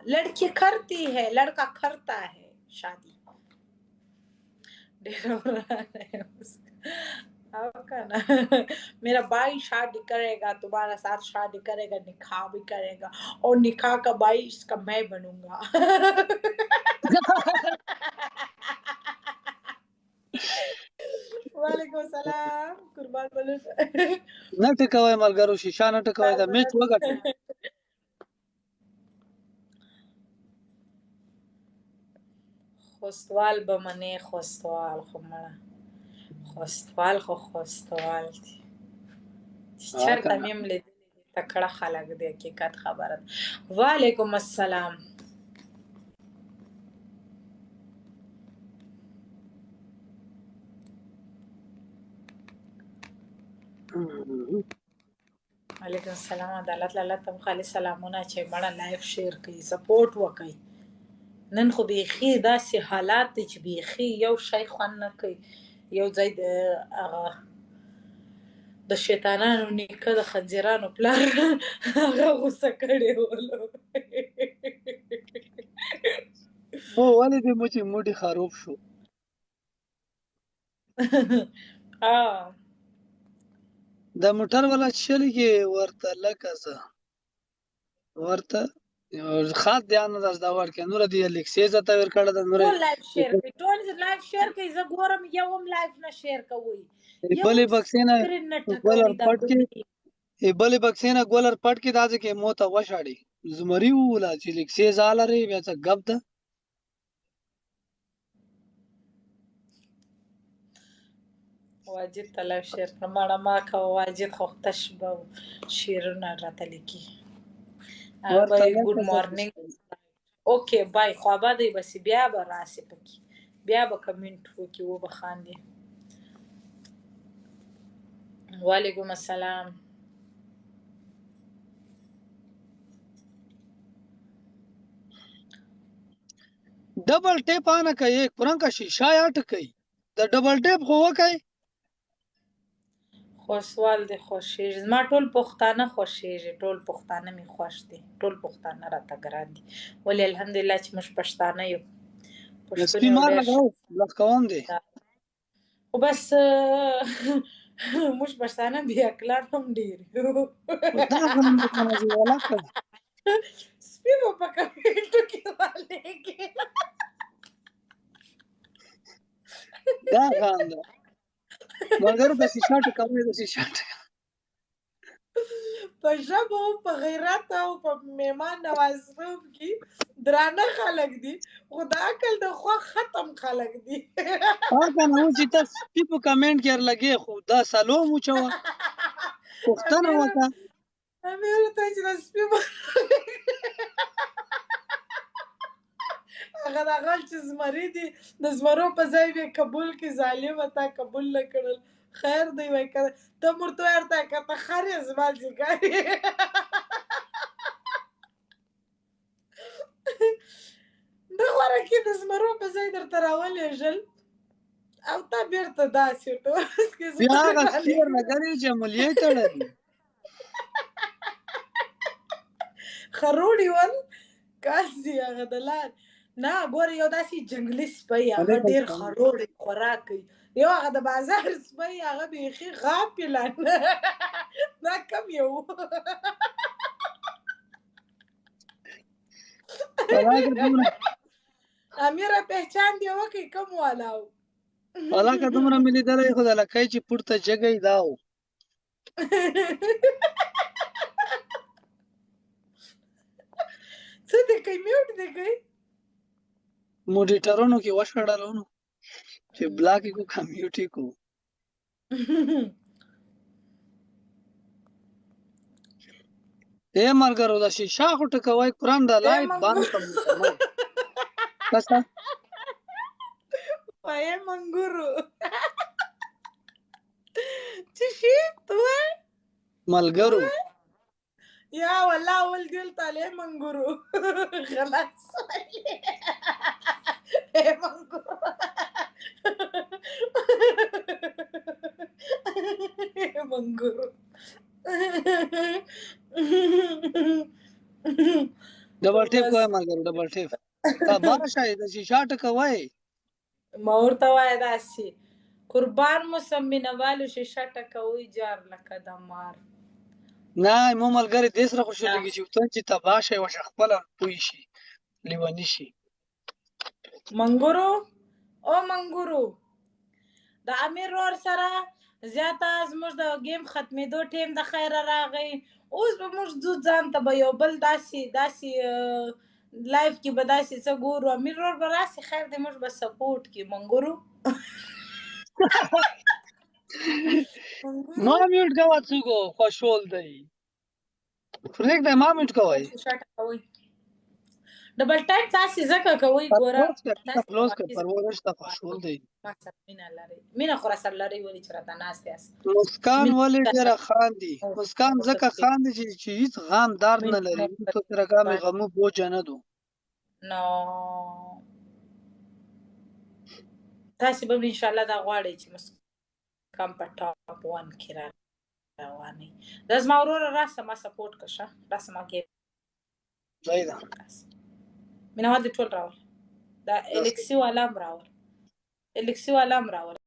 लड़की करती है, लड़का करता है शादी. ډېر ورانه او کنه. मेरा भाई शादी करेगा, तुम्हारा साथ शादी करेगा, निकाह भी करेगा और निकाह का भाई इसका मैं बनूंगा. وعلیکم السلام قربان بلوچ. نه ټکوي ملګرو، شیشه نه ټکوي، دا میچ وګټي. خوستوال به منې، خوستوال خو مړه، خوستوال خو خوستوال دي. چې چېرته مې هم لیدلي دي، تکړه خلک دي، حقیقت خبره ده. وعلیکم السلام. وعلیکم السلام. عدالت لالا تم خالي سلامونه چې مړه لایف شیر کړئ، سپورټ وکړئ. نن خو بیخي داسې حالات دي چې بیخي یو شی خوند نه کوي. یو ځای د هغه د شیطانانو نیکه، د خنزیرانو پلار هغه غوسه کړی ولو. مو ولې دې مو چې موډي خراب شو؟ د موټر والا چلی کې ورته لکه زه ورته خاص دھیان نه دا ورکه نور دی لیکسې زته ور کړه د نور. ټول لایف شیر کوي، ټول لایف شیر کوي. زه ګورم یو هم لایف نه شیر کوي. بلې بکسې نه ګولر پټ کې، بلې بکسې نه ګولر پټ کې، دا ځکه مو ته وشاړي زمری ولا چې لیکسې زالره بیا څه غب ده. واجد ته لایف شیر کړه مړه. ما کوه واجد خو تش به شعرونه راته لیکي. هغه به ګډ مارنینګ، اوکې بای، خو به دی بس بیا به راسي پکې، بیا به کمنټ وکړي و به خاندي. وعلیکم السلام. ډبل ټیپ آنه کوي، قرآن کا شیشه یا ټکي د ډبل ټیپ خو وکای. خوشوال دي خوښیږي زما ټول پښتانه، خوښیږي ټول پښتانه می خوښ دي، ټول پښتانه راته ګران دي. ولې الحمدلله چې موږ پښتانه یو. پښتون یو ډېر لګاو بلاک کوم دي. خو بس موږ پښتانه بې عقلان هم ډېر یو. دا غنم د کنه ولا کړه. سپي به په کمنټو کې رالېږي. دا غان ده مګر د شیشه ټکوي، د شیشه په ژبه او په غیرت او په میمان نوازتوب کې درانه خلک دي، خو د عقل د خوا ختم خلک دي. هغه نه چې ته سپي په کمنټ کې لګې، خو دا سلام وچوه، پوښتنه وکړه. امیر ته چې د سپي هغه د غل چې زمری دي، د زمرو په ځای به قبول کې. ظالمه تا قبول نه کړل، خیر دی. وای که ته مرته ورته که ته خر یې زما ځیګر د غوره کې د زمرو په ځای درته راولېږل او تا بیرته داسې ورته ورسکې. بیا هغه سپي ورلګلې چې ملیې تړلې خروړي ول کاسي هغه د لار نه ګوره. یو داسې جنګلي سپی هغه ډېر خروړي خوراک کوي، یو هغه د بازار سپی هغه بیخي غاپي لا نه. دا کم یو امیره پہچان دی وکي کم والاو. ولاکه دومره مې لیدلی خو د لکۍ چې پورته جګی دا و. څه دې کوي؟ میوټ دې کوي. موډیټرونو کې وشړلو نو چې بلاک کو کمیوټ کو. اے مرګرو دا شیشه خو ټکوي، قرآن دا لایف باندې کوم کسا وای منګورو چې شي ته ملګرو. یا والله اول دل تعالی منګورو خلاص اے منګورو منګورو. ډبل ټیپ بس کوی ملګرو، ډبل ټیپ. تبا شئ، د شیشه ټکوي. ما ورته وایه داسې قربان مو سم مینوالو، شیشه ټکوي جار لکه د مار. نه، مو ملګری دې سره خوشحالېږي چې وطن چې تباه شي، وشه خپله پوه شي، لیونی شي. منګورو او منګورو، د امیر ور سره زیاته زموږ د game ختمېدو ټیم د خیره راغی. اوس به موږ ځو ځان ته به یو بل داسې داسې live کې به داسې څه ګورو. امیر ور به راسي، خیر دی، موږ به support کې. منګورو. ما mute کوه، څوک خوشحال دی؟ پرېږده، ما mute کوئ. کوئ double tap تاسې ځکه کوئ، ګوره. کلوز کړه، کلوز کړه، پروا نشته، خوشحال دی. ما سره مینه لرئ، مینه خو راسره لرئ، ولې چې راته ناست یاست. مسکان ولې ډېره خاندي؟ مسکان ځکه خاندي چې هیڅ غم درد نه لري، څوک رقم غمو بوجه نه دو. نو تاسې به ان شاء الله دا غواړئ چې مسکان په top 1 کې را روانې. دا زما وروره، راسه ما support که ښه، راسه ما کې ځای ده. مینوال دې ټول راول، دا الکسي والا هم راول، الکسي والا هم راول.